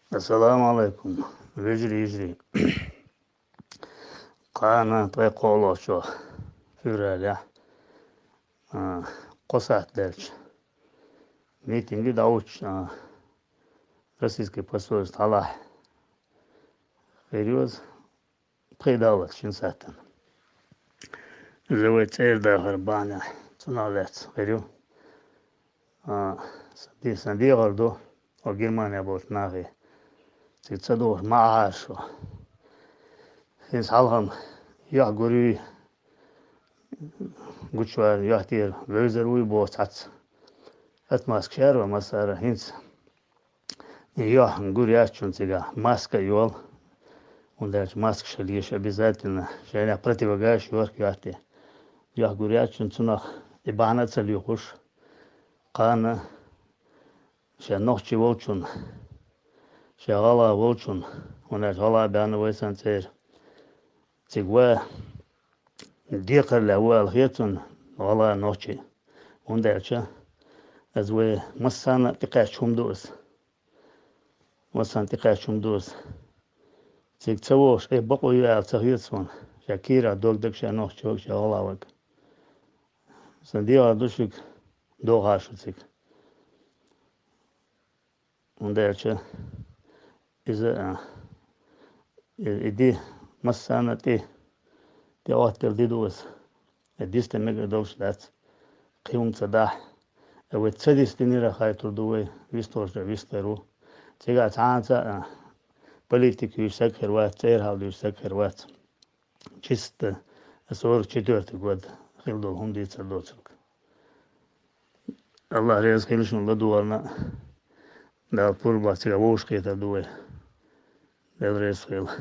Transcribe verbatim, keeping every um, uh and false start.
Ассаламу алейкум, вежарий, йижарий. Кхана ткъе кхоалгӀача февралехь, а, кхо сахьат даьлча, митинге дӀахьоча, а, российский посольство хьалахь хир ю из, пхи даллалц шин саттана. Из вай цӀера дахар бахьанехь, цунах лаьцна хир ю. А, сан де-, сан дехар ду, о Германия болчу нахе. Цига ца дохуш ма Ӏахьара шу. ХӀинца хьалхам юьхь гур юй, гучувала юьхь тӀера вевзар вуй боху цхьацца. Отмазка шаьрва массара хӀинца. И юьхь гур яц шуна цигахь, маска а йолу. ХӀунда аьлча маска шал еш обязательно, шайна противогаз йохка йоьхти. Юьхь гур яц шуна цунах, и бахьана а ца лоьхуш, кхана шен нохчи волчунна, шен гӀала волчунна, хӀунда аьлча гӀала баьхна вай сан цӀера. Цига ва декхарлехь ву аьлла хета цунна гӀала, нохчи. ХӀунда аьлча, иза вай массарна а тӀекхаьчча хӀума ду иза. Массарна тӀекхаьчча хӀума ду иза. Цига ца вогӀуш, э, бакъо ю аьлла ца хета суна, шен кийрахь дог дага, шен нохчи вага, шен гӀала вага. Сан дехар ду шуьга, дохахьа шу цига. ХӀунда аьлча иза, а, и, и ди массарна а тӀе, тӀе оттаделла ди ду иза. И дистан мегар долуш дац. Кхин хӀума ца дахь, и вай ца дистинарг хайтур ду вай, вистхуьлуш вистхир ву. Цигахь цхьаьнца а политика юьйш саг хир вац, цӀера хьал дуьйш саг хир вац. Чисто сорок четвёртый год хилла долу хӀума дийцар доцург. Аллах реза хила шуна ладогӀарна а, Дала пурба цигахь вовшахкхетар ду вай. Дела реза хила.